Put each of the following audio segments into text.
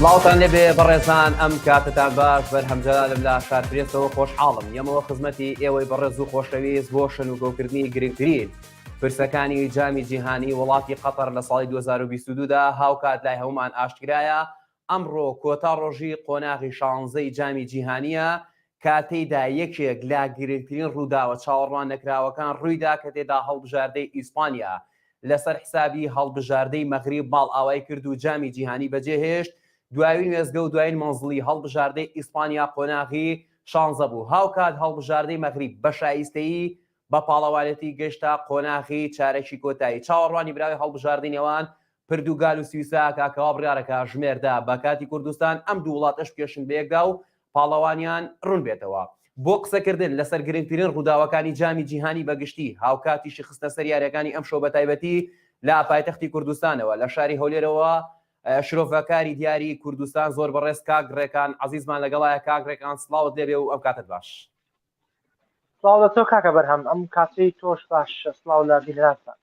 سڵاوتان لێبێ بەڕێزان ئەم کاتتان باش بەرهەم جەلالم لە شارپرێسەوە خۆشحاڵم یەمەوە خزمەتی ئێوەی بەڕێز و خۆشەویست بۆ شەنوکەوکردنی گرنگترین پرسەکانی جامی جیهانی وڵاتی قەتەر لە ساڵی 2022 دا هاوکات لای هەمومان ئاشکرایە ئەمڕۆ کۆتا ڕۆژی قۆناغی شانزەی جامی جیهانییە کە تێیدا یەکێک لە گرنگترین ڕووداوە چاوەڕواننەکراوەکان ڕوویدا کە تێدا هەڵبژاردەی ئیسپانیا لەسەر حسابی هەڵبژاردەی مەغریب ماڵئاوای کرد و جامی جیهانی بەجێهێشت، دوایین وێستگە و دوایین مەنزڵی هەڵبژاردەی ئیسپانیا قۆناغی شانزە بوو، هاوکات هەڵبژاردەی مەغریب بە شایستەیی بە پاڵەوانێتی گەشتە قۆناغی چارەکی کۆتایی، چاوەڕوانی براوەی هەڵبژاردەی نێوان پردوگال و سویسرا ئەکا کەوا بڕیارە کاژمێر دە بە کاتی کوردستان ئەم دوو وڵاتەش بکێشن بەیەکدا و پاڵەوانیان ڕوون بێتەوە. بۆ قسەکردن لەسەر گرنگترین ڕووداوەکانی جامی جیهانی بە گشتی، هاوکات تیشک خستنە سەر یارییەکانی ئەمشەو بە تایبەتی لە پایتەختی کوردستانەوە لە شاری هەولێرەوە شرۆڤەکاری دیاری کوردستان زۆر بەڕێز کاک ڕێکان عەزیزمان لەگەڵایە کاک ڕێکان سڵاوت لێبێ و ئەم کاتەت باش. سڵاو لە تۆ کاکە بەرهەم ئەم کاتەی تۆش باش سڵاو لە بینەرانتان.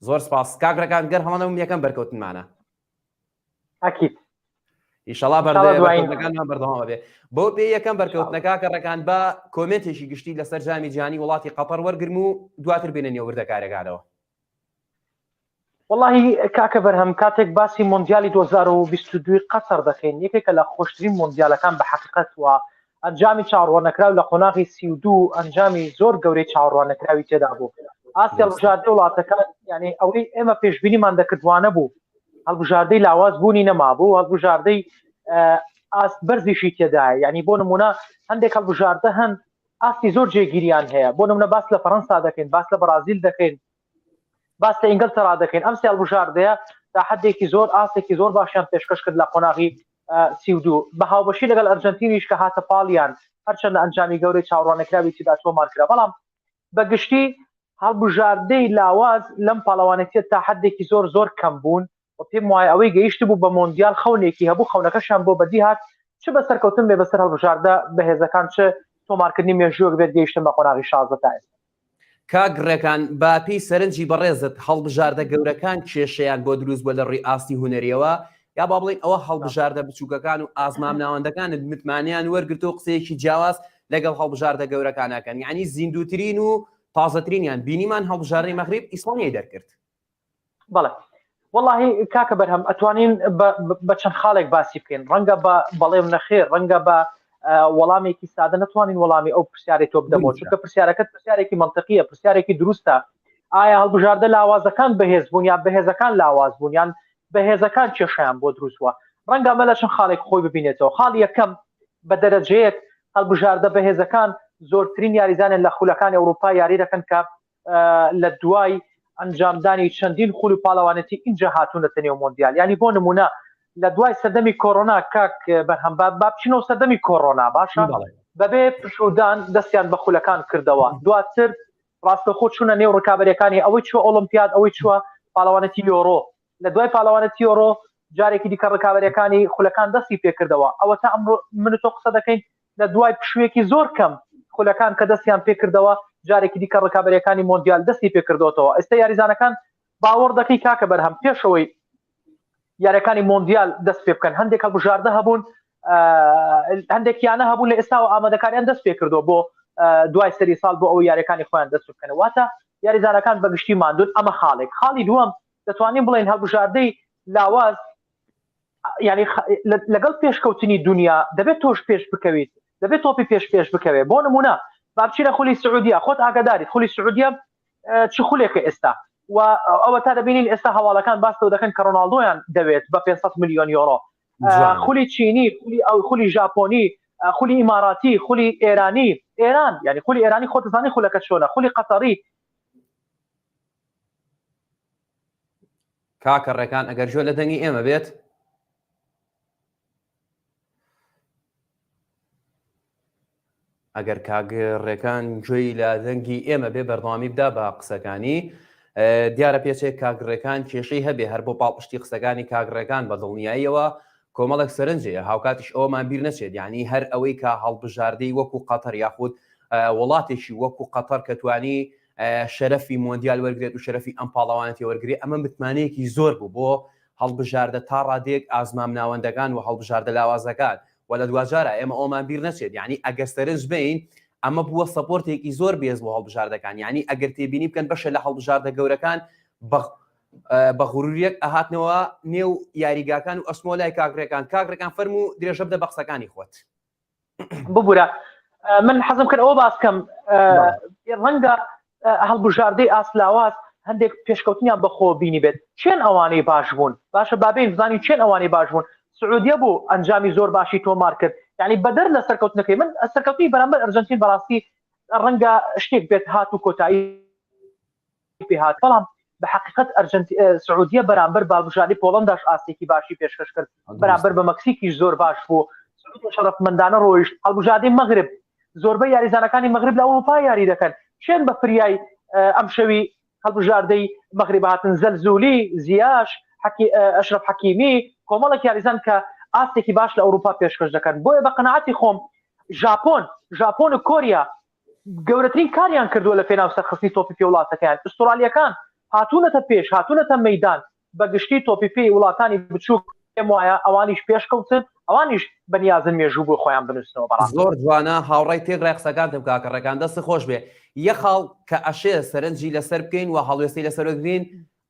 زۆر سپاس کاک ڕێکان گەر هەڵە نەبم یەکەم بەرکەوتنمانە. ئەکید. ئیشەڵا بەرکەوتنەکانمان بەردەوام بێ. بەو پێ یەکەم بەرکەوتنە کاکە ڕێکان بە کۆمێنتێکی گشتی لەسەر جامی جیهانی وڵاتی قەتەر وەرگرم و دواتر بێنە نێو وردەکاریەکانەوە. وەڵاهی کاکە بەرهەم کاتێک باسی مۆندیالی 2022 قەتەر دەکەین یەکێکە لە خۆشترین مۆندیالەکان بە حەقیقەت و ئەنجامی چاوەڕواننەکراو لە قۆناغی 32 ئەنجامی زۆر گەورەی چاوەڕواننەکراوی تێدا بوو ئاستی هەڵبژاردەی وڵاتەکان یعنی ئەوەی ئێمە پێشبینیمان دەکرد وانە بوو هەڵبژاردەی لاواز بوونی نەمابوو هەڵبژاردەی ئاست بەرزیشی تێدایە یعنی بۆ نمونە هەندێک هەڵبژاردە هەن ئاستی زۆر جێگیریان هەیە بۆ نمونە باس لە فەرەنسا دەکەین باس لە بەرازیل دەکەین باس لە ئینگلتەرا دەکەین ئەم سێ هەڵبژاردەیە تا حدێکی زۆر ئاستێکی زۆر باشیان پێشکەش کرد لە قۆناغی 32 بە هاوبەشی لەگەڵ ئەرجنتینیش کە هاتە پاڵیان هەرچەندە ئەنجامی گەورەی چاوەڕواننەکراوی تیدا تۆمار کرا بەڵام بە گشتی هەڵبژاردەی لاواز لەم پاڵەوانێتیە تا حدێکی زۆر زۆر کەم بوون و پێم وایە ئەوەی گەیشتبوو بە مۆندیال خەونێکی هەبوو خەونەکەشیان بۆ بەدی هات چ بە سەرکەوتن بێ بەسەر هەڵبژاردە بەهێزەکان چ تۆمارکردنی مێژووەک بێت گەیشتن بە قۆناغی 16 تا ئێستا. کاک ڕێکان بە پێی سەرنجی بەڕێزت هەڵبژاردە گەورەکان کێشەیان بۆ دروست بووە لە ڕووی ئاستی هونەریەوە یا با بڵێین ئەوە هەڵبژاردە بچووکەکان و ئاست مامناوەندەکانت متمانەیان وەرگرتووە و قسەیەکی جیاواز لەگەڵ هەڵبژاردە گەورەکان ئەکەن یعنی زیندووترین و تازەترینیان بینیمان هەڵبژاردەی مەغریب ئیسپانیای دەرکرد. بەڵێ وەڵاهی کاکە بەرهەم ئەتوانین بە چەند خاڵێک باسی بکەین ڕەنگە بە بەڵێ و نەخێر ڕەنگە بە وەڵامێکی سادە نەتوانین وەڵامی ئەو پرسیارەی تۆ بدەمەوە چونکە پرسیارەکەت پرسیارێکی منطقیە پرسیارێکی دروستە ئایا هەڵبژاردە لاوازەکان بەهێز بوون یان بەهێزەکان لاواز بوون یان بەهێزەکان کێشیان بۆ دروست بووە ڕەنگە ئەمە لە چەند خاڵێک خۆی ببینێتەوە خاڵ یەکەم بە دەرەجەیەک هەڵبژاردە بەهێزەکان زۆرترین یاریزانیان لە خولەکانی ئەوروپا یاری دەکەن کە لە دوای ئەنجامدانی چەندین خول و پاڵەوانێتی ئینجا هاتوونەتە نێو مۆندیال یانی بۆ نمونە لە دوای سەردەمی کۆرۆنا کاک بەرهەم با با بچینەوە سەردەمی کۆرۆنا باشە بەبێ پشوودان دەستیان بە خولەکان کردەوە دواتر ڕاستەخۆ چوونە نێو ڕکابەرەکانی ئەوەی چوە ئۆڵمپیاد ئەوەی چوە پاڵەوانەتی یۆرۆ لە دوای پاڵەوانەتی یۆرۆ جارێکی دیکە ڕکابەرەکانی خولەکان دەستی پێکردەوە ئەوە تا ئەمڕۆ من و تۆ قسە دەکەین لە دوای پشوویەکی زۆر کەم خولەکان کە دەستیان پێکردەوە جارێکی دیکە ڕکابەریەکانی مۆندیال دەستی پێکردوەتەوە ئێستا یاریزانەکان باوەڕ دەکەی کاکە بەرهەم پێشەوەی یاریەکانی مۆندیال دەست پێ بکەن هەندێک هەڵبژاردە هەبوون هەندێک یانە هەبوون لە ئێستاوە ئامادەکاریان دەست پێ کردو بۆ دوای سەری ساڵ بۆ ئەو یاریەکانی خۆیان دەست بکەن واتە یاریزانەکان بەگشتی ماندون ئەمە خاڵێک خاڵی دووەم دەتوانین بڵێن هەڵبژاردەی لاواز یعنی لەگەڵ پێشکەوتنی دنیا دەبێت تۆش پێش بکەویت دەبێت تۆپی پێش پێش بکەوێت بۆ نمونە با بچینە خولی سعودیە خۆت ئاگاداریت خولی سعودیە چ خولێکە ئێستا و ئەوە تا دەبینین ئێستا هەواڵەکان باستەوە دەکەن کە ڕۆناڵدۆیان دەوێت بە 500 میلیۆن یۆرۆ خولی چینی خولی ئەو خولی ژاپۆنی خولی ئیماراتی خولی ئێرانی ئێران یعنی خولی ئێرانی خۆتزانی خولەکە چۆنە خولی قەتەری کاکە ڕێکان ئەگەر گوێ لە دەنگی ئێمە بێت ئەگەر کاک ڕێکان گوێی لە دەنگی ئێمە بێ بەردەوامی بدا بە قسەکانی دیارە پێچێک کاک ڕێکان کێشەی هەبێ هەر بۆ پاڵپشتی قسەکانی کاک ڕێکان بە دڵنیاییەوە کۆمەڵێک سەرنجەیە هاوکاتیش ئەومان بیر نەچێت یعنی هەر ئەوەی کە هەڵبژاردەی وەکو قەتەر یاخود وڵاتێکی وەکو قەتەر کە توانی شەرەفی مۆندیال وەرگێت و شەرەفی ئەم پاڵەوانەتی وەرگێ ئەمە متمانەیەکی زۆر بوو بۆ. هەڵبژاردە تا ڕادەیەک ئاست مامناوەندەکان و هەڵبژاردە لاوازەکان و لە دواجارا ئێمە ئەومان بیر نەچێت یعنی ئەگەر سەرنج بین ئەمە بووە support ێکی زۆر بێز بۆ هەڵبژاردەکان یعنی ئەگەر تێبینی بکەن بەشە لە هەڵبژاردە گەورەکان بە غروریەک ئەهاتنەوە نێو یاریگاکان و ئەسمۆ لای کاک ڕێکان کاک ڕێکان فەرموو درێژە بدە بە قسەکانی خۆت. ببورە من حەزم کرد ئەوە باس کەم ڕەنگە هەڵبژاردەی ئاست لاواز هەندێک پێشکەوتنیان بەخۆ بینی بێت چێن ئەوانەی باش بوون باشە بابین بزانین چێن ئەوانەی باش بوون سعودیە بوو ئەنجامی زۆر باشی تۆمار کرد یعنی بەدەر لە سەرکەوتنەکەی من سەرکەوتنی بەرامبەر ئەرجەنتین بەڕاستی ڕەنگە شتێک بێت هات و کۆتایی پێ هات بەڵام بە حقیقت ئەرجنتی سعودیە بەرامبەر بالبژاری پۆڵنداش ئاستێکی باشی پێشکەش کرد بەرامبەر بە مەکسیکیش زۆر باش بوو سعودیە شەرەفمەندانە ڕۆیشت هەڵبژاردەی مەغرب زۆربەی یاریزانەکانی مەغرب لە ئەوروپا یاری دەکەن چێن بە فریای ئەمشەوی هەڵبژاردەی مەغرب هاتن زەلزولی زیاش ئەشرف حەکیمی کۆمەڵێک یاریزان کە ئاستێکی باش لە ئەوروپا پێشکەش دەکەن بۆیە بە قەناعەتی خۆم ژاپۆن ژاپۆن و کۆریا گەورەترین کاریان کردووە لە پێناو سەرخستنی تۆپی پێ وڵاتەکەیان ئوسترالیەکان هاتوونەتە پێش هاتوونەتە مەدان بە گشتی تۆپی پێی وڵاتانی بچووک پێم وایە ئەوانیش پێشکەوتن ئەوانیش بەنیازن مێژوو بۆ خۆیان بنووسنەوە بەڕاستی. زۆر جوانە هاوڕای تێکڕای قسەکانتم کاکە ڕێکان دەستت خۆش بێ یەک خاڵ کە ئەشێ سەرنجی لەسەر بکەین و هەڵوێستەی لەسەر بگرین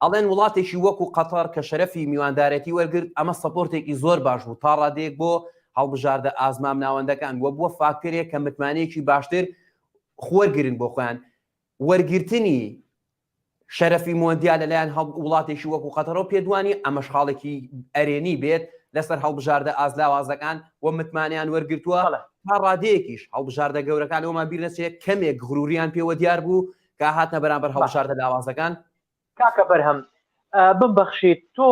ئەڵێن وڵاتێکی وەکو قەتەر کە شەرەفی میواندارێتی وەرگرت ئەمە support ێکی زۆر باش بوو تا ڕادەیەک بۆ هەڵبژاردە ئاست مامناوەندەکان وە بووە فاکتەرێک کە متمانەیەکی باشتر وەرگرن بۆ خۆیان وەرگرتنی شەرەفی مۆندیال لەلایەن وڵاتێکی وەکو قەتەرەوە پێدوانی ئەمەش خاڵێکی ئەرێنی بێت لەسەر هەڵبژاردە ئازلاوازەکان و متمانەیان وەرگرتووە تا ڕادەیەکیش هەڵبژاردە گەورەکان ئەومان بیر نەچێت کەمێک غروریان پێوە دیار بوو کە هاتنە بەرامبەر هەڵبژاردە لاوازەکان. کاکە بەرهەم بمبەخشیت تۆ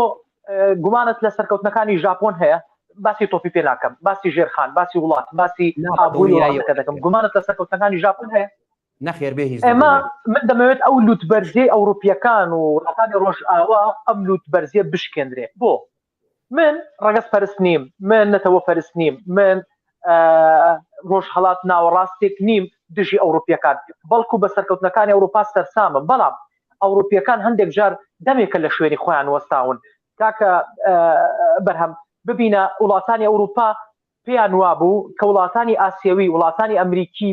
گومانت لە سەرکەوتنەکانی ژاپۆن هەیە؟ باسی تۆپی پێ ناکەم باسی ژێرخان باسی وڵات باسی ئابووری وڵاتەکە دەکەم گومانت لە سەرکەوتنەکانی ژاپۆن هەیە؟ نەخێر بێ هیچ ئێمە من دەمەوێت ئەو لوتبەرزیەی ئەوروپیەکان و وڵاتانی ڕۆژئاوا ئەم لوتبەرزیە بشکێندرێ بۆ من ڕەگەز پەرست نیم من نەتەوە پەرست نیم من ڕۆژهەڵات ناوەڕاستێک نیم دژی ئەوروپیەکان بەڵکو بە سەرکەوتنەکانی ئەوروپا سەرسامم بەڵام ئەوروپیەکان هەندێک جار دەمێکە لە شوێنی خۆیان وەستاون کاکە بەرهەم ببینە وڵاتانی ئەوروپا پێیان وابوو کە وڵاتانی ئاسیەوی، وڵاتانی ئەمریکی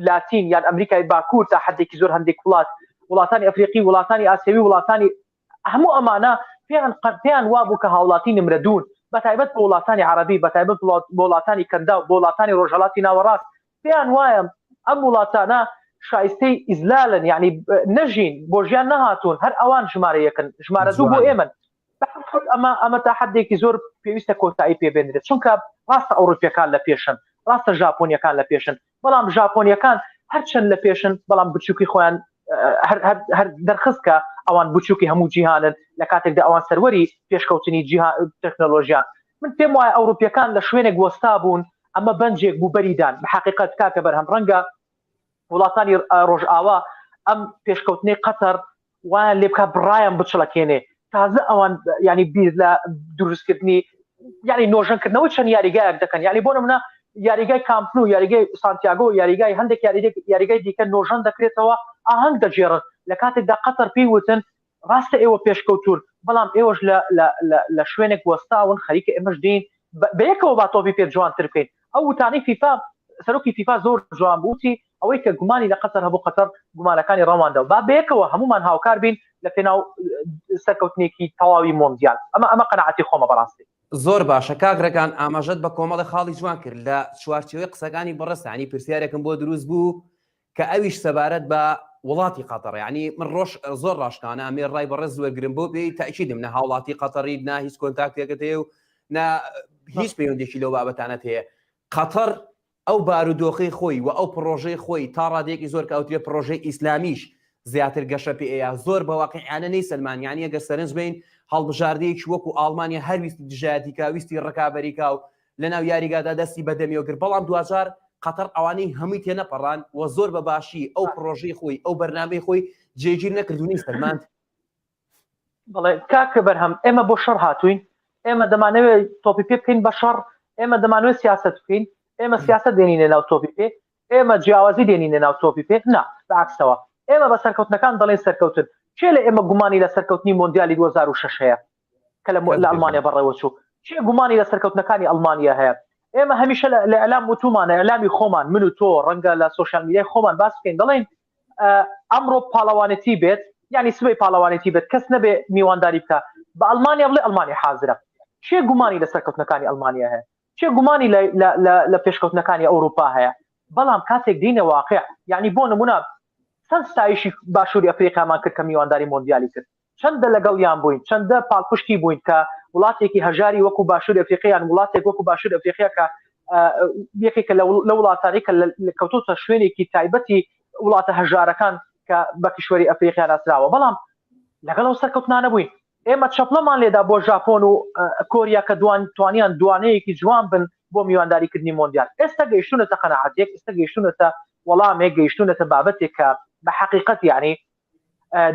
لاتین یان ئەمریکای باکوور تا حدێکی زۆر هەندێک وڵات، وڵاتانی ئەفریقی، وڵاتانی ئاسیەوی، وڵاتانی هەموو ئەمانە پێیان پێیان وابوو کە هاوڵاتی نمرە دوون، بە تایبەت بۆ وڵاتانی عەرەبی، بە تایبەت بۆ وڵاتانی کەنداو، بۆ وڵاتانی ڕۆژهەڵاتی ناوەڕاست، پێیان وایە ئەم وڵاتانە شایستەی ئیزلالن، یانی نەژین، بۆ ژیان نەهاتوون، هەر ئەوان ژمارە یەکن، ژمارە دوو بۆ ئێمەن. بەهەرحاڵ ئەمە ئەمە تا حدێکی زۆر پێویستە کۆتایی پێ بێنرێت چونکە ڕاستە ئەوروپیەکان لە پێشن ڕاستە ژاپۆنیەکان لە پێشن بەڵام ژاپۆنیەکان هەرچەند لە پێشن بەڵام بچووکی خۆیان هەر دەرخست کە ئەوان بچووکی هەموو جیهانن لە کاتێکدا ئەوان سەروەری پێشکەوتنی جیهان تەکنەلۆژیان من پێم وایە ئەوروپیەکان لە شوێنێک وەستا بوون ئەمە بەنجێک بوو بەریدان بە حقیقت کاکە بەرهەم ڕەنگە وڵاتانی ڕۆژئاوا ئەم پێشکەوتنەی قەتەر وایان لێ بکات بڕایان بچڵەکێنێ تازە ئەوان ینی بیر لە دروستکردنی یعنی نۆژەنکردنەوەی چەند یاریگایەک دەکەن یعنی بۆ نمونە یاریگای کامپنو یاریگای سانتیاگۆ یاریگای هەندێک یاریگای دیکە نۆژەن دەکرێتەوە ئاهەنگ دەگێڕن لە کاتێکدا قەتەر پێی وتن ڕاستە ئێوە پێشکەوتون بەڵام ئێوەش لە شوێنێک وەستاون خەریکە ئێمەش دێین بەیەکەوە با تۆپی پێ جوانتر بکەین ئەو وتانەی فیفا سەرۆکی فیفا زۆر جوان بوو وتی ئەوەی کە گومانی لە قەتەر هەبوو قەتەر گومانەکانی ڕەواندەوە با بەیەکەوە هەمومان هاوکار بین لە پێناو سەرکەوتنێکی تەواوی مۆندیال ئەمە ئەمە قەناعەتی خۆمە بەڕاستی. زۆر باشە کاک ڕێکان ئاماژەت بە کۆمەڵێ خاڵی جوان کرد لە چوارچێوەی قسەکانی بەڕێزت یانی پرسیارێکم بۆ دروست بوو کە ئەویش سەبارەت بە وڵاتی قەتەڕ یعنی من ڕۆژ زۆر ڕاشکانە ئەمێ ڕای بەڕێز وەرگرم بۆ پێی تاکیدم نە هاوڵاتی قەتەڕیت نا هیچ contact ێکت هەیە و نە هیچ پەیوەندێکی لەو بابەتانەت هەیە قەتەر ئەو بارودۆخەی خۆی و ئەو پڕۆژەی خۆی تا ڕادەیەکی زۆر کە ئەوترێ پڕۆژەی ئیسلامیش زیاتر گەشە پێ ئەیا زۆر بە واقیعانە نەیسەلمان یانی ئەگەر سەرنج بەین هەڵبژاردەیەکی وەکو ئاڵمانیا هەر ویستی دژایەتی کا ویستی ڕکابەری کا و لەناو یاریگادا دەستی بە دەمیەوە گرت بەڵام دواجار قەتەر ئەوانەی هەمووی تێنەپەڕاند و زۆر بە باشی ئەو پڕۆژەی خۆی ئەو بەرنامەی خۆی جێگیر نەکرد و نەیسەلماند. بەڵێ کاک بەرهەم ئێمە بۆ شەڕ هاتووین ئێمە دەمانەوێت تۆپی پێ بکەین بە شەڕ ئێمە دەمانەوێت سیاست بکەین ئێمە سیاست دێنینە ناو تۆپی پێ ئێمە جیاوازی دێنینە ناو تۆپی پێ نا بەعکسەوە ئێمە بە سەرکەوتنەکان دەڵێن سەرکەوتن کێ لە ئێمە گومانی لە سەرکەوتنی مۆندیالی 2006 هەیە؟ کە لە ئەڵمانیا بەڕێوە چوو؟ کێ گومانی لە سەرکەوتنەکانی ئەڵمانیا هەیە؟ ئێمە هەمیشە لە ئیعلام وتومانە، ئیعلامی خۆمان، من و تۆ، ڕەنگە لە سۆشیال میدیای خۆمان باس بکەین، دەڵێین ئەمڕۆ پاڵەوانێتی بێت، یانی سبەی پاڵەوانێتی بێت، کەس نەبێ میوانداری بکا، بە ئەڵمانیا بڵێ ئەڵمانیا حازرە. کێ گومانی لە سەرکەوتنەکانی ئەڵمانیا هەیە؟ کێ گومانی لە پێشکەوتنەکانی ئەوروپا هەیە؟ بەڵام کاتێک دێینە واقع، یانی بۆ نمونە چەند ستایشی باشووری ئەفریقامان کرد کە میوانداری مۆندیالی کرد، چەندە لەگەڵیان بووین، چەندە پاڵپشتی بووین کە وڵاتێکی هەژاری وەکو باشووری ئەفریقیا یان وڵاتێک وەکو باشووری ئەفریقیا کە یەکێکە لە وڵاتانی کە کەوتۆتە شوێنێکی تایبەتی وڵاتە هەژارەکان کە بە کیشوەری ئەفریقیا ناسراوە، بەڵام لەگەڵ ئەو سەرکەوتنانە بووین. ئێمە چەپڵەمان لێدا بۆ ژاپۆن و کۆریا کە دوان توانیان دوانەیەکی جوان بن بۆ میوانداریکردنی مۆندیال. ئێستا گەیشتوونەتە قەناعەتێک، ئێستا گەیشتوونەتە وەڵامێک، گەیشتوونەتە بابەتێک کە بە حەقیقەت یانی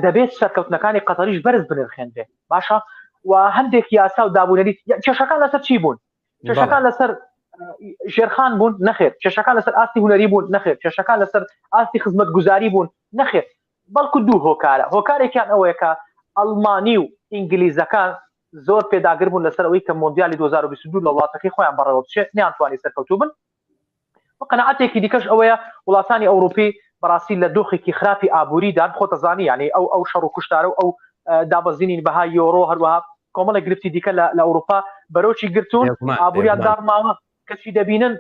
دەبێت سەرکەوتنەکانی قەتەریش بەرز بنرخێنرێ. باشە و هەندێک یاسا و دابونەریت، کێشەکان لەسەر چی بوون؟ کێشەکان لەسەر ژێرخان بوون؟ نەخێر. کێشەکان لەسەر ئاستی هونەری بوون؟ نەخێر. کێشەکان لەسەر ئاستی خزمەتگوزاری بوون؟ نەخێر. بەڵکو دوو هۆکارە، هۆکارێکیان ئەوەیە کە ئەڵمانی و ئینگلیزەکان زۆر پێداگر بوون لەسەر ئەوەی کە مۆندیالی 2022 لە وڵاتەکەی خۆیان بەڕێوە بچێت، نەیانتوانی سەرکەوتوو بن. و قەناعەتێکی دیکەش ئەوەیە وڵاتانی ئەوروپی بەڕاستی لە دۆخێکی خراپی ئابووریدان، خۆتەزانی یعنی ئەو ئەو شەڕ و کوشتارە و ئەو دابەزینی بەهای یۆرۆ، هەروەها کۆمەڵێک گرفتی دیکە لە ئەوروپا بەرۆکی گرتوون، ئابووریان داڕماوە، کەچی دەبینن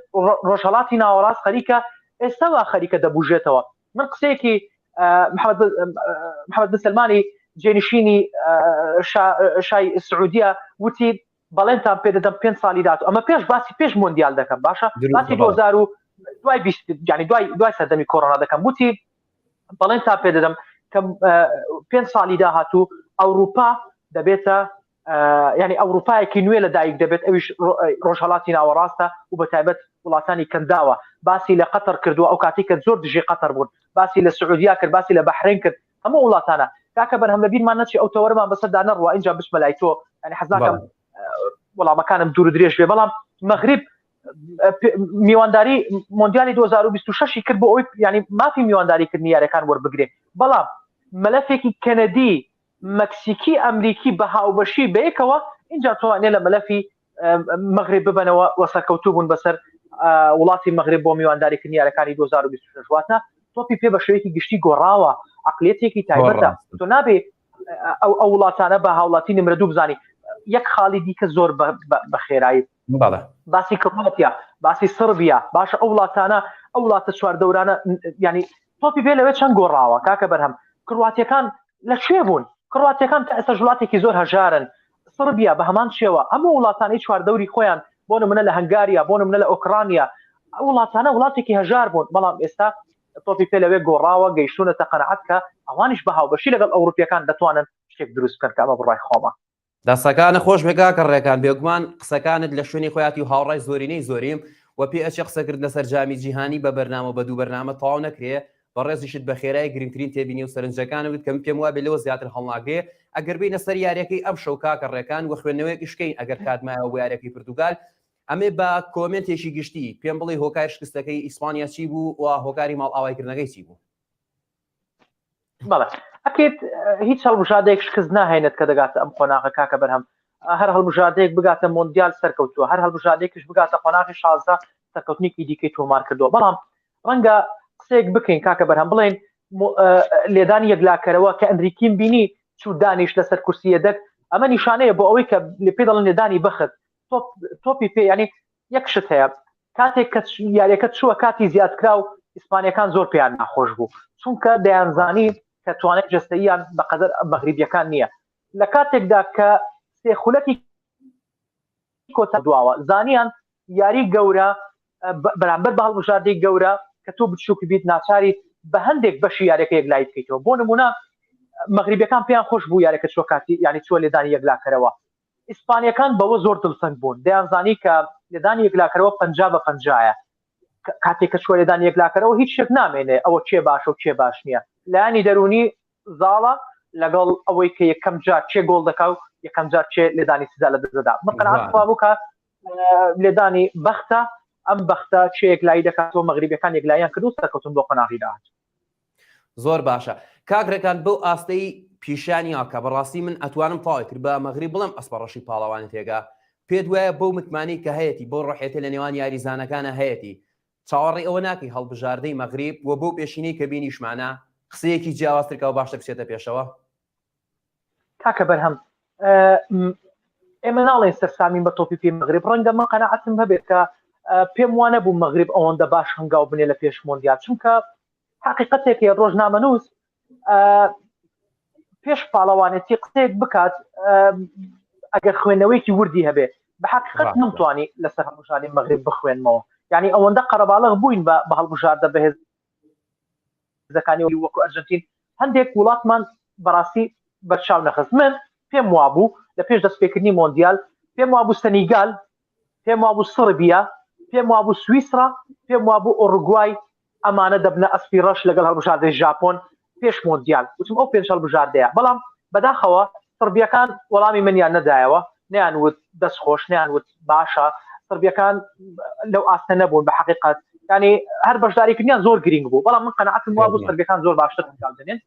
ڕۆژهەڵاتی ناوەڕاست خەریکە ئێستا وا خەریکە دەبوژێتەوە. من قسەیەکی محەممەد بن سەلمانی جێنشینی شای سعودیە وتی بەڵێنتان پێدەدەم پێ ساڵی دات، ئەمە پێش باسی پێش مۆندیال دەکەم، باشە باسی 2000 و دوای 20 یعنی دوای دوای سەردەمی کۆرۆنا دەکەم، وتی بەڵێنتان پێدەدەم کە پێ ساڵی داهاتوو ئەوروپا دەبێتە یعنی ئەوروپایەکی نوێ لە دایک دەبێت، ئەویش ڕۆژهەڵاتی ناوەڕاستە و بە تایبەت وڵاتانی کەنداوە. باسی لە قەتەر کردووە ئەو کاتی کە زۆر دژی قەتەر بوون، باسی لە سعودیا کرد، باسی لە بەحرین کرد، هەموو وڵاتانە. کاکە بەرهەم لە بیرمان نەچی ئەو تەوەرەمان بەسەردا نەڕوا اینجا بچمە لای تۆ، یعنی حەز ناکەم وەڵامەکانم دوور و درێژ بێ، بەڵام مەغریب میوانداری مۆندیالی 2026 کرد بۆ ئەوەی یعنی مافی میوانداریکردنی یاریەکان وەربگرێ، بەڵام مەلەفێکی کەنەدی مەکسیکی ئەمریکی بە هاوبەشی بەیەکەوە اینجا توانێ لە مەلەفی مەغرب ببەنەوە و سەرکەوتوو بوون بەسەر وڵاتی مەغرب بۆ میوانداریکردنی یاریەکانی 2026. واتە تۆپی پێ بە شێوەیەکی گشتی گۆڕاوە، عقلیەتێکی تایبەتە، تۆ نابێ ئەو ئەو وڵاتانە بە هاوڵاتی نمرە دوو بزانی. یەک خاڵی دیکە زۆر بە خێرایی باسی کڕواتیا، باسی سڕبیا، باشە ئەو وڵاتانە، ئەو وڵاتە چواردەورانە، ینی تۆپی پێ لەوێ چەند گۆڕاوە کاکە بەرهەم. کڕواتیەکان لە کوێ بوون؟ کڕواتیەکان تا ئێستا وڵاتێکی زۆر هەژارن، سڕبیا بە هەمان شێوە، هەموو وڵاتانی چواردەوری خۆیان، بۆ نمونە لە هەنگاریا، بۆ نمونە لە ئۆکرانیا، ئەو وڵاتانە وڵاتێکی هەژار بوون، بەڵام ئێستا تۆپی پێ لەوێ گۆڕاوە، گەیشتوونەتە قەناعەت کە ئەوانیش بە هاوبەشی لەگەڵ ئەوروپیەکان دەتوانن شتێک دروست بکەن، کە ئەمە بڕای خۆمە. دەستەکانت خۆش بێ کاکە ڕێکان، بێگومان قسەکانت لە شوێنی خۆیاتی و هاوڕای زۆرینەی زۆریم و پێ ئەچێ قسەکردن لەسەر جامی جیهانی بە بەرنامە و بە دوو بەرنامە تەواو نەکرێ، بەڕێزیشت بە خێرای گرنگترین تێبینی و سەرنجەکانت وت کە من پێم وابێ لەوە زیاتر هەڵناگرێ ئەگەر بێینە سەر یاریەکەی ئەمشەو کاکە ڕێکان و خوێندنەوەیەکیش بکەین ئەگەر کات مایەوە بۆ یاریەکەی پرتوگال ئەمێ بە کۆمێنتێکی گشتی پێم بڵێ هۆکاری شکستەکەی ئیسپانیا چی بوو و هۆکاری ماڵئاوایکردنەکەی چی بوو؟ بەڵێ ئەکید هیچ هەڵبژاردەیەک شکست ناهێنێت کە دەگاتە ئەم قۆناغە کاکە بەرهەم، هەر هەڵبژاردەیەک بگاتە مۆندیال سەرکەوتووە، هەر هەڵبژاردەیەکیش بگاتە قۆناغی 16 سەرکەوتنێکی دیکەی تۆمار کردووە. بەڵام ڕەنگە قسەیەک بکەین کاکە بەرهەم، بڵێن لێدانی یەکلاکەرەوە کە ئەنریکیم بینی چوو دانیش لەسەر کورسی یەدەک، ئەمە نیشانەیە بۆ ئەوەی کە پێ دەڵێن لێدانی بەخت. تۆپ تۆپی پێ ینی یەک شت هەیە، کاتێک کە یاریەکە چووە کاتی زیادکراو ئیسپانیەکان زۆر پێیان ناخۆش بوو، چونکە دەیانزانی کە توانای جەستەییان بەقەدەر مەغریبیەکان نییە، لە کاتێکدا کە سێ خولەکی کۆتا دواوە زانیان یاری گەورە بەرامبەر بە هەڵبژاردەی گەورە کە تۆ بچووک بیت ناچاری بە هەندێک بەشی یاریەکە یەکلایی بکەیتەوە. بۆ نمونە مەغریبیەکان پێیان خۆش بوو یاریەکە چووە کاتی یعنی چووە لێدانی یەکلاکەرەوە، ئیسپانیەکان بەوە زۆر دڵتەنگ بوون، دەیانزانی کە لێدانی یەکلاکەرەوە 50 بە پەنجایە، کاتێک کە چووە لێدانی یەکلاکەرەوە هیچ شتێک نامێنێ ئەوە کێ باشە و کێ باش نییە، لایەنی دەروونی زاڵە لەگەڵ ئەوەی کە یەکەم جار کێ گۆڵ دەکا و یەکەم جار کێ لێدانی سزا لە دەست دەدا. من قەناعەتم وابوو کە لێدانی بەختە، ئەم بەختە کێ یەکلایی دەکاتەوە، مەغریبیەکان یەکلاییان کرد و سەرکەوتن بۆ قۆناغی داهاتوو. زۆر باشە کاک ڕێکان، بەو ئاستەی. پیشانی کە بەڕاستی من ئەتوانم تەواوی تر بە مەغریب بڵێم ئەسپەڕەشی پاڵەوانێتێکە پێت وایە بەو متمانەی کە هەیەتی بەو ڕۆحیەتەی لە نێوان یاریزانەکانا هەیەتی چاوەڕێی ئەوە ناکەی هەڵبژاردەی مەغریب و بەو پێشینەی کە بینیشمانە قسەیەکی جیاوازتر کا و باشتر بچێتە پێشەوە؟ کاکە بەرهەم ئێمە ناڵێن سەرسامین بە تۆپی پێی مەغریب ڕەنگە من قەناعەتم هەبێت کە پێم وا نەبوو مەغریب ئەوەندە باش هەنگاو بنێ لە پێش مۆندیال چونکە حقیقەتێک هەیە ڕۆژنامەنووس پێش پاڵەوانێتی قسەیەک بکات ئەگەر خوێندنەوەیەکی وردی هەبێ بە حقیقەت نمتوانی لەسەر هەڵبژاردەی مەغریب بخوێنمەوە یعنی ئەوەندە قەرەباڵغ بووین بە بە هەڵبژاردە بەهێزەکانی وەکو ئەرجنتین هەندێک وڵاتمان بەڕاستی بەرچاو نەخست من پێم وابوو لە پێش دەستپێکردنی مۆندیال پێم وابوو سەنیگال پێم وابوو سڕبیا، پێم وابوو سویسرا، پێم وابوو ئۆڕوگوای، ئەمانە دەبنە ئەسپی ڕەش لەگەڵ هەڵبژاردەی ژاپۆن پێش مۆندیال، وتم ئەو پێنج هەڵبژاردەیە، بەڵام بەداخەوە سڕبییەکان وەڵامی منیان نەدایەوە، نەیان وت دەست خۆش، نەیان وت باشە، سڕبییەکان لەو ئاستە نەبوون بە حەقیقەت، یانی هەر بەشداریکردنیان زۆر گرینگ بوو، بەڵام من قەناعەتم وابوو سڕبییەکان زۆر باشتر هەنگاو دەنێن،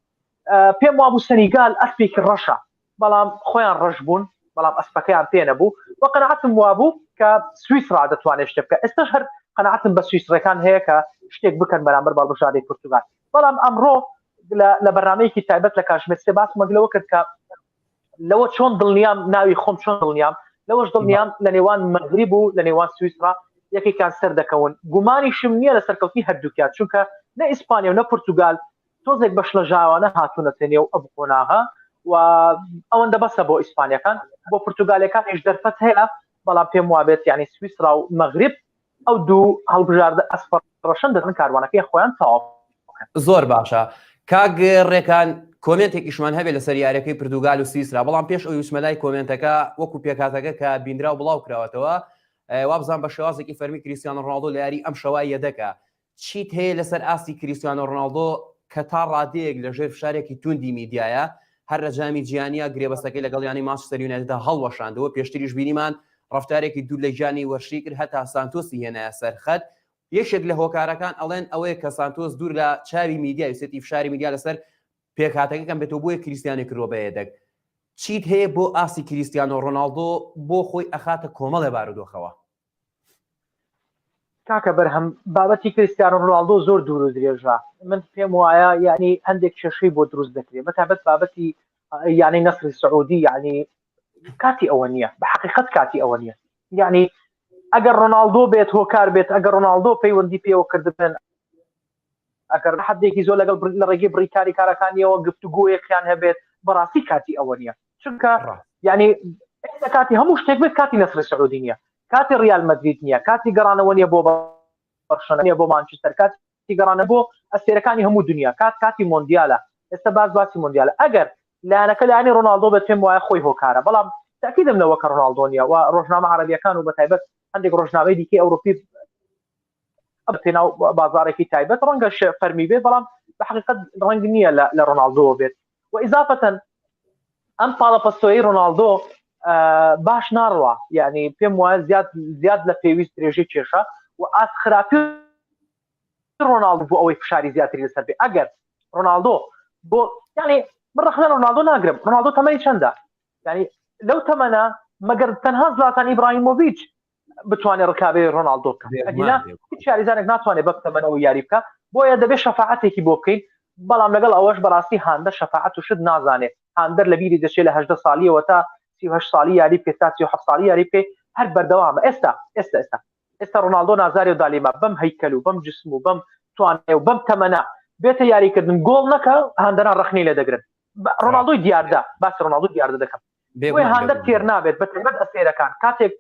پێم وابوو سەنیگال ئەسپێکی ڕەشە، بەڵام خۆیان ڕەش بوون بەڵام ئەسپەکەیان پێ نەبوو و قەناعەتم وابوو کە سویسرا دەتوانێت شتێک بکە ئێستاش هەر قەناعەتم بە سویسڕەکان هەیە کە شتێک بکەن بەرامبەر بەڵبژاردەی پرتوگال بەڵام ئەمڕۆ لە بەرنمەیەکی تایبەت لە کاژمێر سێ باسمە لەوە کرد کە لەوە چۆن دڵنیام ناوی خۆم چۆن دڵنیام لەوەش دڵنیام لە نێوان مەغریب و لە نێوان سویسرا یەکێکیان سەر دەکەون گومانیشم نییە لە سەرکەوتنی هەردووکیان چونکە نە ئیسپانیا و نە پرتوگال تۆزێک بە شڵەژاوانە هاتوونەتە نێو ئەم قۆناغە و ئەوەندە بەسە بۆ ئیسپانیەکان بۆ پرتوگالەکانیش دەرفەت هەیە بەڵام پێم وابێت یعنی سویسرا و مەغرب ئەو دوو هەڵبژاردە ئەسپە ڕەشن دەتن کاروانەکەی خۆیان تەواو زۆر باشە کاک ڕێکان کۆمێنتێکیشمان هەبێت لەسەر یاریەکەی پرتوگال و سویسرا بەڵام پێش ئەوی بچمە لای کۆمێنتەکە وەکو پێکهاتەکە کە بینرا و بڵاو کراوەتەوە وابزان بە شێوازێکی فەرمی کریستیانۆ ڕۆناڵدۆ لە یاری ئەم شەوە یەدەکە چیت هەیە لەسەر ئاستی کریستیانۆ ڕۆناڵدۆ کە تا ڕادەیەک لە ژێر فشارێکی توندی میدیایە، هەر لە جامی جیهانییە گرێبەستەکەی لەگەڵ یانەی مانچستەر یونایتددا هەڵوەشاندەوە، پێشتریش بینیمان ڕەفتارێکی دوور لە گیانی وەرشی کرد هەتا سانتۆسی هێنایە سەر خەت، یەکێک لە هۆکارەکان ئەڵێن ئەوەیە کە سانتۆس دوور لە چاوی میدیا ویستێتی فشاری میدیا لەسەر پێکهاتەکە کەم بێتەوە بۆیە کریستیانۆی کردووە بە یەدەگ. چیت هەیە بۆ ئاستی کریستیانۆ ڕۆناڵدۆ بۆ خۆی ئەخاتە کۆمەڵێ بارودۆخەوە؟ کاکە بەرهەم بابەتی کریستیانۆ ڕۆناڵدۆ زۆر دوور و درێژە من پێم وایە یعنی هەندێک کێشەی بۆ دروست دەکرێت بەتابەت بابەتی یانەی نەسری سعودی یعنی کاتی ئەوە نییە بە حقیقت کاتی ئەوە نییە یعنی ئەگەر ڕۆناڵدۆ بێت هۆکار بێت ئەگەر ڕۆناڵدۆ پەیوەندی پێوە کردبن ئەگەر حدێکی زۆر لەگەڵ لە ڕێگەی بڕیکاری کارەکانیەوە گفتوگۆیەکیان هەبێت بەڕاستی کاتی ئەوە نییە چونکە یعنی ئێستا کاتی هەموو شتێک بێت کاتی نەسری سعودی نییە کاتی ریال مەدرید نییە کاتی گەڕانەوە نییە بۆ بەرشەلۆنە نییە بۆ مانچستەر کاتی گەڕانە بۆ ئەستێرەکانی هەموو دنیا کات کاتی مۆندیالە ئێستا باس باسی مۆندیالە ئەگەر لایەنەکە لایەنی ڕۆناڵدۆ بێت پێم وایە خۆی هۆکارە بەڵام تاکیدم لەوە کە ڕۆناڵدۆ نییە و ڕۆژنامە عەرەبیەکان و بەتایبەت هەندێک ڕۆژنامەی دیکەی ئەوروپی پێناو بازارێکی تایبەت ڕەنگە فەرمی بێت بەڵام بە حقیقت ڕەنگ نییە لە ڕۆناڵدۆ بێت و ئیزافەتەن ئەم پاڵەپەستۆی ڕۆناڵدۆ باش ناڕوا یعنی پێم وایە زیاد زیاد لە پێویست درێژەی کێشە و ئاست خراپی ڕۆناڵدۆ بۆ ئەوەی فشاری زیاتری لەسەر بێ ئەگەر ڕۆناڵدۆ بۆ یعنی من ڕەخنە ڕۆناڵدۆ ناگرم ڕۆناڵدۆ تەمەنی چەندە یعنی لەو تەمەنە مەگەر تەنها زلاتان ئیبراهیمۆڤیچ بتوانێت ڕکابەری ڕۆناڵدۆ بکات ئەگینا هیچ یاریزانێک ناتوانێت بەم تەمەنەوە یاری بکات بۆیە دەبێت شەفاعەتێکی بۆ بکەین بەڵام لەگەڵ ئەوەش بەڕاستی هاندەر شەفاعەت و شت نازانێت هاندەر لە بیری دەچێت لە 18 ساڵیەوە تا 38 ساڵی یاری بکەێت تا 37 ساڵی یاری بکەیت هەر بەردەوامە ئێستا ئێستا ئێستا ئێستا ڕۆناڵدۆ نازاریۆ دالیما بەم هەیکەل و بەم جسم و بەم توانای و بەم تەمەنە بێتە یاریکردن گۆڵ نەکە هاندەران ڕەخنەی لێ دەگرن ڕۆناڵدۆی دیاردە باسی ڕۆناڵدۆ دیاردە دەکەم بۆیە هاندەر تێر نابێت بە تایبەت ئەستێرەکان کاتێک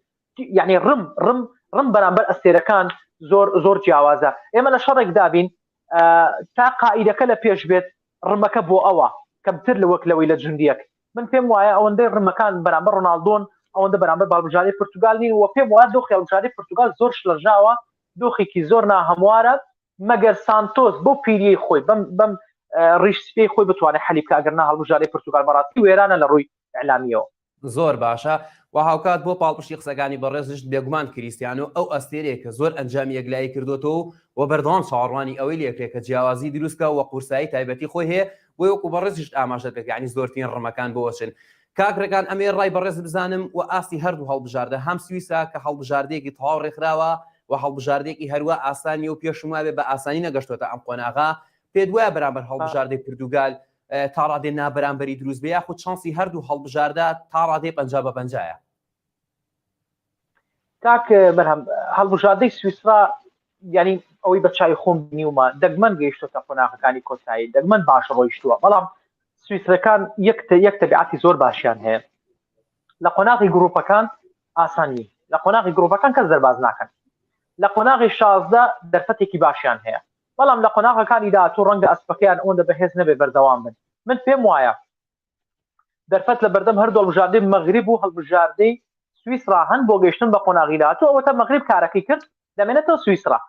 یعنی ڕم ڕم ڕم بەرامبەر ئەستێرەکان زۆر زۆر جیاوازە ئێمە لە شەڕێک دابین تا قائیدەکە لە پێش بێت ڕمەکە بۆ ئەوە کەمتر لە وەک لەوەی لە جوندیەک من پێم وایە ئەوەندەی ڕمەکان بەرامبەر ڕۆناڵدۆن ئەوەندە بەرامبەر باڵبژارەی پرتوگال نین و پێم وایە دۆخی هەڵبژاردەی پرتوگال زۆر شلەژاوە دۆخێکی زۆر ناهەموارە مەگەر سانتۆس بەو پیریەی خۆی بەم بەم ڕیش سپیەی خۆی بتوانێت حەلی بکا ئەگەر نا هەڵبژاردەی پرتوگال بەڕاستی وێرانە لە ڕووی ئیعلامیەوە. زۆر باشە و هاوکات بۆ پاڵپشتی قسەکانی بەڕێزشت بێگومان کریستیانۆ ئەو ئەستێرەیە کە زۆر ئەنجامی یەکلایی کردۆتەوە و بەردەوام چاوەڕوانی ئەوەی لێکرێ کە جیاوازی دروست کا و قورسایی تایبەتی خۆی هەیە. بۆیە وەکو بەڕێزیشت ئاماژەت پێکرد یانی زۆرترین ڕمەکان بۆ ئەچن. کاک ڕێکان ئەمەیە ڕای بەڕێزت بزانم و ئاستی هەردوو هەڵبژاردە هەم سویسرا کە هەڵبژاردەیەکی تەواو ڕێکخراوە و هەڵبژاردەیەکی هەروا ئاسان نیە و پێشم وابێ بە ئاسانی نەگەشتۆتە ئەم قۆناغە پێت وایە بەرامبەر هەڵبژاردەی پرتوگال تا ڕادێ نابەرامبەری دروست بێ یاخود چانسی هەردوو هەڵبژاردە تا ڕادەی 50 بە پەنجایە؟ کاک بەرهەم هەڵبژاردەی سویسرا یعنی ئەوەی بە چاوی خۆم بینیومە دەگمەن گەیشتۆتە قۆناغەکانی کۆتایی دەگمەن باش ڕۆیشتووە بەڵام سویسرەکان یەک یەک تەبیعەتی زۆر باشیان هەیە لە قۆناغی گروپەکان ئاسان نین لە قۆناغی گروپەکان کەس دەرباز ناکەن لە قۆناغی 16 دەرفەتێکی باشیان هەیە بەڵام لە قۆناغەکانی داهاتوو ڕەنگە ئەسپەکەیان ئەوەندە بەهێز نەبێ بەردەوام بن من پێم وایە دەرفەت لە بەردەم هەردوو هەڵبژاردەی مەغریب و هەڵبژاردەی سویسرا هەن بۆ گەیشتن بە قۆناغی داهاتوو ئەوەتا مەغریب کارەکەی کرد دەمێنێتەوە سویسرا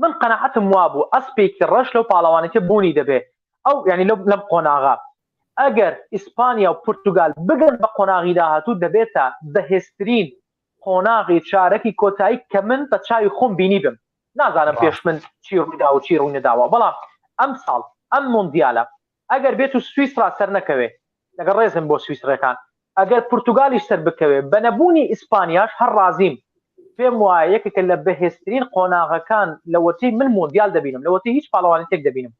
من قەناعەتم وابوو ئەسپێکی ڕەش لەو پاڵەوانێتیە بوونی دەبێ ئەو یعنی لەو لەم قۆناغە ئەگەر ئیسپانیا و پورتوگال بگەن بە قۆناغی داهاتوو دەبێتە بەهێزترین قۆناغی چارەکی کۆتایی کە من بە چاوی خۆم بینیبم نازانم پێش من چی ڕوویدا و چی ڕووی نەداوە بەڵام ئەم ساڵ ئەم مۆندیالە ئەگەر بێت و سویسرا سەرنەکەوێ لەگەڵ ڕێزم بۆ سویسڕیەکان ئەگەر پورتوگالیش سەربکەوێ بە نەبوونی ئیسپانیاش هەر ڕازیم پێم وایە یەکێکە لە بەهێزترین قۆناغەکان لەوەتەی من مۆندیال دەبینم لەوەتەی هیچ پاڵەوانێتێک دەبینم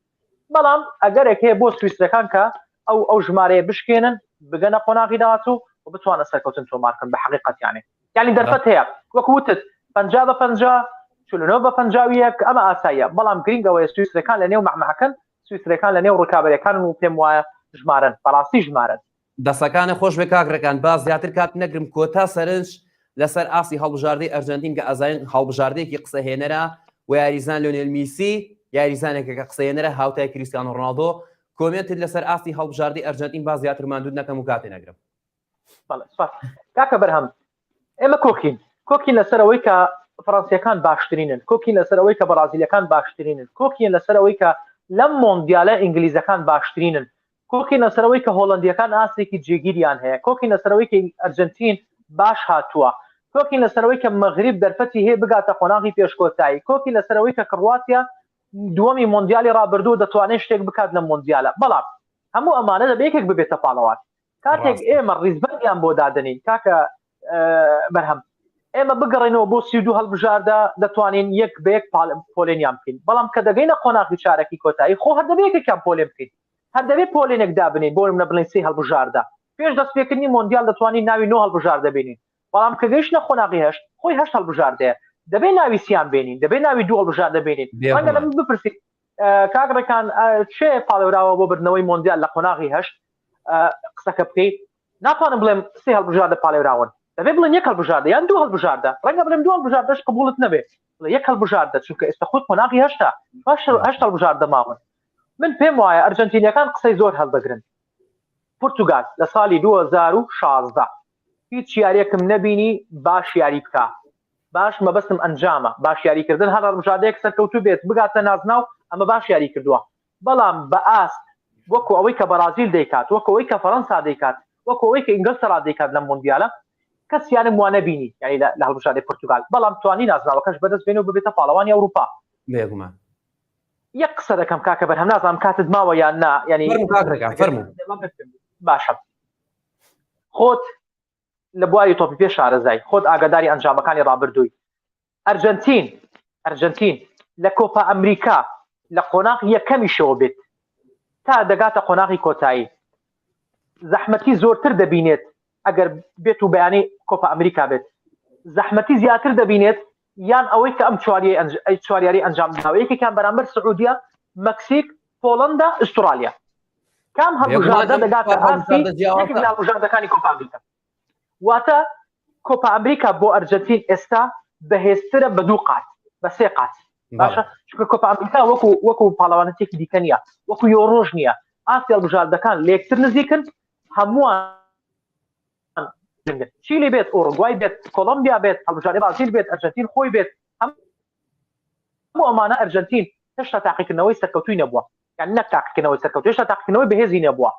بەڵام ئەگەرێک هەیە بۆ سویسرەکان کە ئەو ئەو ژمارەیە بشکێنن بگەنە قۆناغی داهاتوو و بتوانن سەرکەوتن تۆمار بکەن بە حەقیقەت یانێ یعنی دەرفەت هەیە وەکو وتت 50 بە 50 49 بە 51 ئەمە ئاساییە بەڵام گرنگ ئەوەیە سویسرەکان لە نێو مەعمەعەکەن سویسرەکان لە نێو ڕکابەرەکانن و پێم وایە ژمارەن بەڕاستی ژمارەن. دەسەکانت خۆش بێ کاک ڕێکان با زیاتر کات نەگرم کۆتا سەرنج لەسەر ئاستی هەڵبژاردەی ئەرجەنتین کە ئەزانین هەڵبژاردەیەکی قسەهێنەرە و یاریزان لۆنێل میسی یاریزانێکە کە قسەهێنەرە هاوتای کریستیانۆ ڕۆناڵدۆ comment ت لەسەر ئاستی هەڵبژاردەی ئەرجەنتین با زیاتر ماندووت نەکەم و کاتێ نەگرم. بەڵێ سپاس کاکە بەرهەم ئێمە کۆکین کۆکین لەسەر ئەوەی کە فڕەنسیەکان باشترینن کۆکین لەسەر ئەوەی کە بەڕازیلەکان باشترینن کۆکین لەسەر ئەوەی کە لەم مۆندیالە ئینگلیزەکان باشترینن کۆکین لەسەر ئەوەی کە هۆڵندیەکان ئاستێکی جێگیریان هەیە کۆکین لەسەر ئەوەی کە ئەرجنتین باش هاتووە کۆکین لەسەر ئەوەی کە مەغریب دەرفەتی هەیە بگاتە قۆناغی پێشکۆتایی کۆکین لەسەر ئەوەی کە کڕواتیا دووەمی مۆندیالی ڕابردوو دەتوانێت شتێک بکات لە مۆندیالە بەڵام هەموو ئەمانە دەبێ یەکێک ببێتە پاڵەوان کاتێک ئێمە ڕیزبەندیان بۆ دادەنین کاکە بەرهەم ئێمە بگەڕێنەوە بۆ 32 هەڵبژاردە دەتوانین یەک بە یەک پۆلێنیان بکەین بەڵام کە دەگەینە قۆناغی چارەکی کۆتایی خۆ هەر دەبێت یەکێکیان پۆلێن بکەین هەر دەبێت پۆلێنێک دابنین بۆ نمونە بڵێن سێ هەڵبژاردە پێش دەستپێکردنی مۆندیال دەتوانین ناوی نۆ هەڵبژاردە بێنین بەڵام کە گەیشتە قۆناغی هەشت خۆی هەشت هەڵبژاردەیە دەبێت ناوی سیان بێنین دەبێت ناوی دوو هەڵبژاردە بێنین ڕەنگە لە من بپرسی کاک ڕێکان چێ پاڵێوراوە بۆ بردنەوەی مۆندیال لە قۆناغی هەشت قسەکە بکەیت ناتوانم بڵێم سێ هەڵبژاردە پاڵێوراون دەبێ بڵێن یەک هەڵبژاردە یان دوو هەڵبژاردە ڕەنگە بڵێم دوو هەڵبژاردەش قبوڵت نەبێ بڵێ یەک هەڵبژاردە چونکە ئێستا خۆی قۆناغی هەشتا هەشت هەڵبژاردە ماون من پێم وایە ئەرجنتینیەکان قسەی زۆر هەڵدەگرن پرتوگال لە ساڵی 2016 هیچ یاریەکم نەبینی باش یاری بکە باش مەبەستم ئەنجامە باش یاریکردن هەر هەڵبژاردەیەک سەرکەوتوو بێت بگاتە نازناو ئەمە باش یاری کردووە بەڵام بە ئاست وەکو ئەوەی کە بەرازیل دەیکات، وەکو ئەوەی کە فەرەنسا دەیکات، وەکو ئەوەی کە ئینگلتەرا دەیکات لەم مۆندیالە کەسیانم وا نەبینی یانی لە هەڵبژاردەی پورتوگال، بەڵام توانی نازناوەکەش بەدەست بێنێ و ببێتە پاڵەوانی ئەوروپا. بێگومان. یەک قسە دەکەم کاکە بەرهەم نازانم کاتت ماوە یان نا یانی فەرموو کاک ڕێکان فەرموو. باشە خۆت لە بواری تۆپی پێ شارەزای خۆت ئاگاداری ئەنجامەکانی ڕابردووی ئەرجەنتین ئەرجەنتین لە کۆپا ئەمریکا لە قۆناغی یەکەمیشەوە بێت تا دەگاتە قۆناغی کۆتایی زەحمەتی زۆرتر دەبینێت ئەگەر بێت و بەیانی کۆپا ئەمریکا بێت زەحمەتی زیاتر دەبینێت یان ئەوەی کە ئەم چواریاری ئەنجام داوە یەکێکیان بەرامبەر سعودیە مەکسیک پۆڵندا ئوسترالیا کام هەڵبژاردە دەگاتە ئاستی یەکێک لە هەڵبژاردەکانی کۆپا ئەمریکا واتە کۆپا ئەمریکا بۆ ئەرجەنتین ئێستا بەهێزترە بە دوو قات بە سێ قات باشە چونکە کۆپا ئەمریکا وەکو وەکو پاڵەوانەتێکی دیکە نییە وەکو یۆرۆژ نییە ئاستی هەڵبژاردەکان لێکتر نزیکن هەمووان چیلی بێت ئۆرۆگوای بێت کۆلمبیا بێت هەڵبژاردەی بازیل بێت ئەرجەنتین خۆی بێت هەموو ئەمانە ئەرجەنتین هێشتا تاقیکردنەوەی سەرکەوتوی نەبووە یان نەک تاقیکردنەوەی سەرکەوتو هێشتا تاقیکردنەوەی بەهێزی نەبووە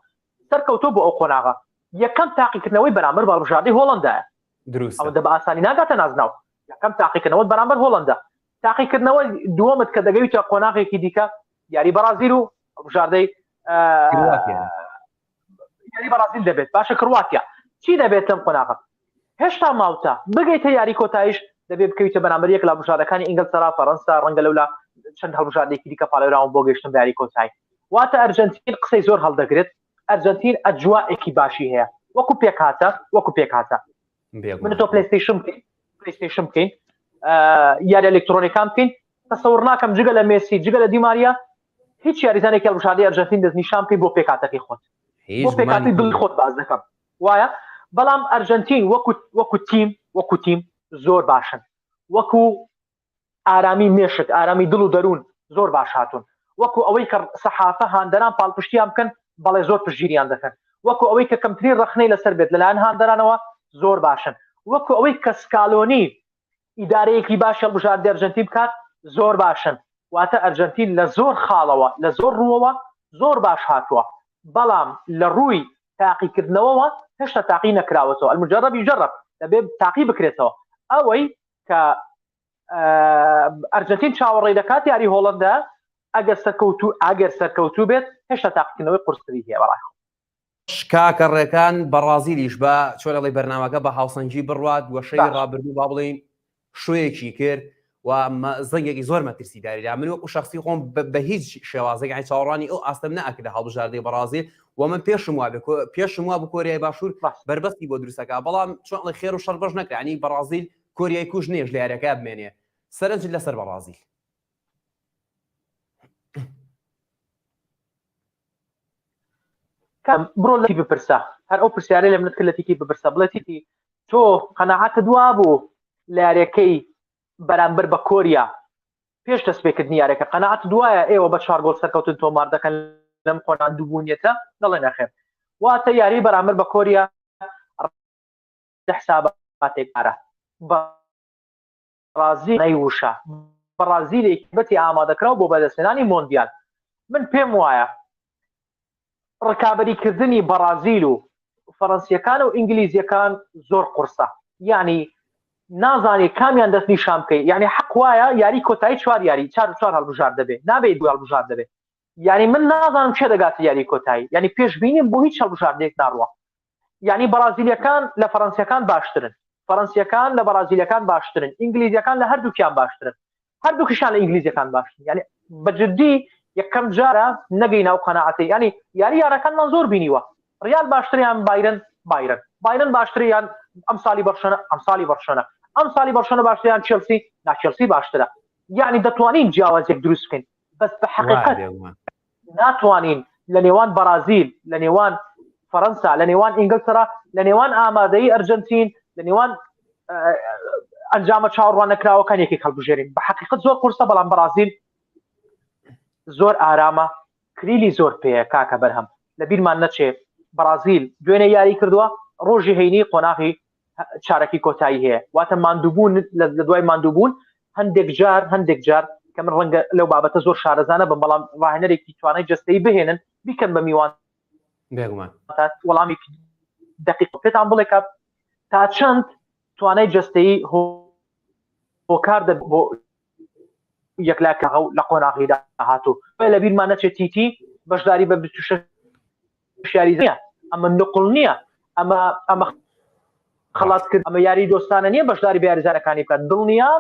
سەرکەوتوو بۆ ئەو قۆناغە یەکەم تاقیکردنەوەی بەرامبەر بە هەڵبژاردەی هۆڵەندایە دروست ئەوەندە بە ئاسانی ناگاتە نازناو یەکەم تاقیکردنەوەت بەرامبەر هۆڵەندا تاقیکردنەوە دووەمت کە دەگەویتە قۆناغێکی دیکە یاری بەرازیل و هەڵبژاردەی یاری بەڕازیل دەبێت باشە کرواتیا چی دەبێت لەم قۆناغە هێشتا ماوتە بگەیتە یاری کۆتایش دەبێت بکەویتە بەرامبەر یەک لە هەڵبژاردەکانی ئینگلتەرا فەرەنسا ڕەنگە لەولا چەند هەڵبژاردێکی دیکە پاڵێوراون بۆ گەیشتن بە یاری کۆتایی واتە ئەرجەنتین قسەی زۆر هەڵدەگرێت ئەرجەنتین ئەجوائێکی باشی هەیە وەکو پێکهاتە وەکو پێکهاتە من تۆ پلیستیشن بکەین پلیستیشن بکەین یاری ئەلکترۆنیەکان بکەین تەسەور ناکەم جگە لە مێسی جگە لە دیماریا هیچ یاریزانێکی هەڵبژاردەی ئەرجەنتین دەستنیشان بکەی بۆ پێکهاتەکەی خۆت بۆ پێکهاتەی دڵی خۆت باز دەکەم وایە بەڵام ئەرجەنتین وەکو وەکو تیم وەکو تیم زۆر باشن وەکو ئارامی مێشک ئارامی دڵ و دەروون زۆر باش هاتوون وەکو ئەوەی کە سەحافە هاندەران پاڵپشتیان بکەن بەڵێ زۆر پشتگیریان دەکەن وەکو ئەوەی کە کەمترین ڕەخنەی لەسەر بێت لەلایەن هاندەرانەوە زۆر باشن وەکو ئەوەی کە سکالۆنی ئیدارەیەکی باش هەڵبژاردەی ئەرجەنتین بکات زۆر باشن واتە ئەرجەنتین لە زۆر خاڵەوە لە زۆر ڕووەوە زۆر باش هاتووە بەڵام لە ڕووی تاقیکردنەوەوە هێشتا تاقی نەکراوەتەوە المجرب یجرب دەبێت تاقی بکرێتەوە ئەوەی کە ئەرجەنتین چاوەڕێی دەکات یاری هۆڵندا ئەگەر سەرکەوتوو ئەگەر سەرکەوتوو بێت هێشتا تاقیکردنەوەی قورستری هەیە بەڕای خۆم. کاکە ڕێکان بەڕازیلیش بە چۆن ئەڵێی بەرنامەکە بە هاوسەنگی بڕوات وە شەوی ڕابردوو با بڵێین شۆیەکی کرد و زەنگێکی زۆر مەترسیداری دا من وەکو شخصی خۆم بە هیچ شێوازێک یانی چاوەڕوانی ئەو ئاستەم نەئەکرد هەڵبژاردەی بەڕازیل و من پێشم وابێ پێشم وا بوو کۆریای باشوور بەربەستی بۆ دروستەکە بەڵام چۆن ئەڵێ خێر و شەڕ بەش نەکرا یانی بەڕازیل کۆریای کوش نێش لە یاریەکە بمێنێ سەرنج لەسەر بەڕازیل کام بڕۆ لە بپرسە هەر ئەو پرسیارەی لە منت کرد لە تیتی بپرسە بڵێ تیتی تۆ قەناعەتت وابوو لە یاریەکەی بەرامبەر بە کۆریا پێش دەستپێکردنی یاریەکە قەناعەتت وایە ئێوە بە چوار گۆڵ سەرکەوتن تۆمار دەکەن لەم قۆناغ دووبوونیەتە دەڵێ نەخێر واتە یاری بەرامبەر بە کۆریا حساباتێکارە بە بەڕازیل نەی وشە بەڕازیلێکی بەتی ئامادەکراو بۆ بەدەستهێنانی مۆندیال من پێم وایە ڕکابەریکردنی بەڕازیل و فەڕەنسیەکان و ئینگلیزیەکان زۆر قورسە یعنی نازانێ کامیان دەست نیشان بکەی یعنی حەق وایە یاری کۆتایی چوار یاری چار چوار هەڵبژار دەبێ نابێ دوو هەڵبژار دەبێ یعنی من نازانم چێ دەگاتە یاری کۆتایی یعنی پێشبینیم بۆ هیچ هەڵبژاردێک ناڕوە یانی بەڕازیلیەکان لە فەڕەنسیەکان باشترن فەڕەنسیەکان لە بەڕازیلیەکان باشترن ئینگلیزیەکان لە هەردووکیان باشترن هەردووکیشان لە ئینگلیزیەکان باشترن یعنی بە جدی یەکەم جارە نەگەی ناو قەناعەتی یعنی یاری یانەکانمان زۆر بینیوە ڕیال باشتریان بایرن بایرن بایرن باشتریان ئەم ساڵی بەرشۆنە ئەم ساڵی بەرشۆنە ئەم ساڵی بەرشۆنە باشتریان چێلسی نا چێلسی باشترە یعنی دەتوانین جیاوازێک دروست بکەین بەس بە حقیقت ناتوانین لە نێوان بەرازیل، لە نێوان فەرەنسا، لە نێوان ئینگلتەرا، لە نێوان ئامادەیی ئەرجەنتین، لە نێوان ئەنجامە چاوەڕواننەکراوەکان یەکێک هەڵبژێرین. بە حەقیقەت زۆر قورسە، بەڵام بەرازیل زۆر ئارامە، کلیلی زۆر پێیە کاکە بەرهەم. لە بیرمان نەچێ بەرازیل دوێنێ یاری کردووە، ڕۆژی هەینی قۆناغی چارەکی کۆتایی هەیە واتە ماندووبوون لە دوای ماندووبوون هەندێک جار هەندێک جار کە من ڕەنگە لەو بابەتە زۆر شارەزانە بم بەڵام ڕاهێنەرێکی توانای جەستەیی بهێنن بیکەن بە میوان بێگومان وەڵامی دقیق پێتان بڵێ کە تا چەند توانای جەستەیی هۆکار دەبێت بۆ یەکلاکەوە لە قۆناغی داهاتوو لە بیرمان نەچێت تیتی بەشداری بە 26 یاریزانە ئەمە نقل نییە ئەمە ئەمە خەڵات کرد ئەمە یاری دۆستانە نییە بەشداری بە یاریزانەکانی بکات دڵنیا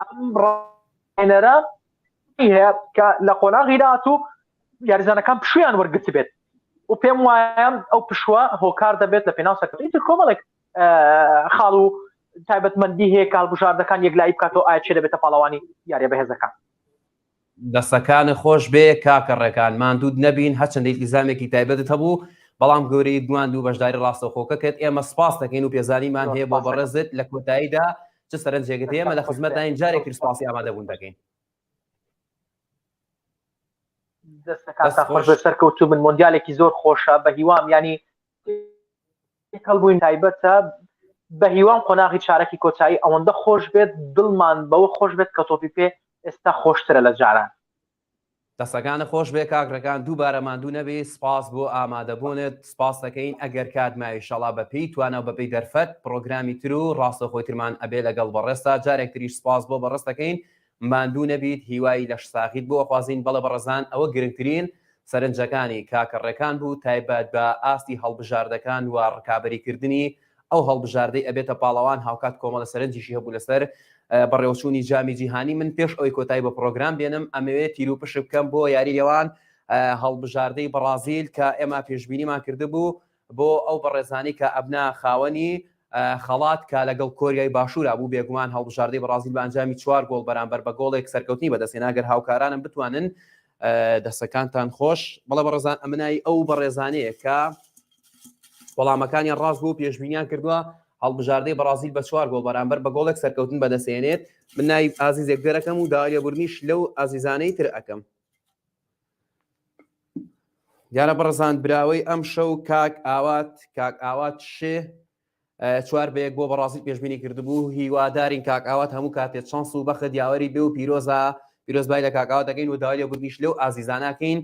ئەم ڕاهێنەرە هەیە کە لە قۆناغی داهاتوو یاریزانەکان پشویان وەرگرت بێت و پێم وایە ئەو پشوە هۆکار دەبێت لە پێناو سەرکەوتن تر کۆمەڵێک خاڵ و تایبەتمەندی هەیە کە هەڵبژاردەکان یەکلایی بکاتەوە ئایا چێ دەبێتە پاڵەوانی یاریە بەهێزەکان. دەستەکانت خۆش بێ کاکە ڕێکان ماندووت نەبین هەرچەندە ئیلتیزامێکی تایبەتت هەبوو بەڵام گەورەیت نواند و بەشداری ڕاستەوخۆکە کرد ئێمە سپاست دەکەین و پێزانینمان هەیە بۆ بەڕێزت لە کۆتاییدا چ سەرنجێکت هەیە ئێمە لە خزمەتداین جارێک تر سپاسی ئامادەبوون دەکەین. دەستەکانتان خۆش بێت سەرکەوتوو بن مۆندیالێکی زۆر خۆشە بە هیوام ینی تێکەڵ بووین تایبەتە بە هیوام قۆناغی چارەکی کۆتایی ئەوەندە خۆش بێت دڵمان بەوە خۆش بێت کە تۆپی پێ ئێستا خۆشترە لە جاران. دەستەکانت خۆش بێ کاک ڕێکان دووبارە ماندوو نەبی سپاس بۆ ئامادەبوونت سپاس دەکەین ئەگەر کات ما ئیشەڵا بە پێی توانا و بە پێی دەرفەت پڕۆگرامی تر و ڕاستەوخۆی ترمان ئەبێ لەگەڵ بەڕێزتا جارێک تریش سپاس بۆ بەڕێز دەکەین ماندوو نەبیت هیوای لەشساغیت بۆ ئەخوازین بەڵێ بەڕێزان ئەوە گرنگترین. سەرنجەکانی کاکە ڕێکان بوو تایبەت بە ئاستی هەڵبژاردەکان و ڕکابەریکردنی ئەو هەڵبژاردەی ئەبێتە پاڵەوان، هاوکات کۆمەڵە سەرنجیشی هەبوو لەسەر بەڕێوەچوونی جامی جیهانی. من پێش ئەوەی کۆتایی بە پڕۆگرام بێنم ئەمەوێت تیروپشک بکەم بۆ یاری نێوان هەڵبژاردەی بەڕازیل کە ئێمە پێشبینیمان کردبوو بۆ ئەو بەڕێزانی کە ئەبنا خاوەنی خەڵات کە لەگەڵ کۆریای باشوورا بوو. بێگومان هەڵبژاردەی بەڕازیل بە ئەنجامی چوار گۆڵ بەرامبەر بە گۆڵێک سەرکەوتنی بەدەستهێنا. گەر هاوکارانم بتوانن دەستەکانتان خۆش. بەڵێ بەڕێزان ئەمنای ئەو بەڕێزانەیە کە وەڵامەکانیان ڕاست بوو پێشبینیان کردووە هەڵبژاردەی بەڕازیل بە چوار گۆڵ بەرامبەر بە گۆڵێک سەرکەوتن بەدەستێنێت. من ناوی ئازیزێک دەرەکەم و داوای لێبوردنیش لەو ئازیزانەی تر ئەکەم. دیارە بەڕێزان براوەی ئەم شەو کاک ئاوات کاک ئاوات شێ 4-1 بۆ بەڕازیل پێشبینی کردبوو. هیوادارین کاک ئاوات هەموو کاتێ چانس و بەخت یاوەری بێ و پیرۆزە پیرۆزبای لە کاک ئاوات دەکەین و داوای لێبوردنیش لەو ئازیزانەکەین.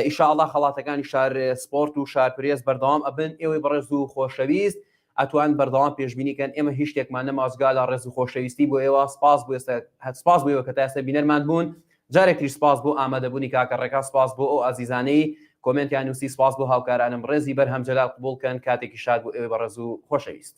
ئیشاءاللە خەڵاتەکانی شار سپۆرت و شار پرێس بەردەوام ئەبن. ئێوەی بەڕێز و خۆشەویست ئەتوان بەردەوام پێشبینی کەن. ئێمە هیچ شتێکمان نەما جگە لە ڕێز و خۆشەویستی بۆ ئێوە. سپاس بۆ ئێستا سپاس بۆ ئێوە کە تا ئێستا بینەرمان بوون. جارێک تریش سپاس بۆ ئامادەبوونی کاکە ڕێکا، سپاس بۆ ئەو ئازیزانەی کۆمێنتیان نووسی، سپاس بۆ هاوکارانم. ڕێزی بەرهەم جەلال قبوڵ کەن. کاتێکی شاد بۆ ئێوەی بەڕێز و خۆشەویست.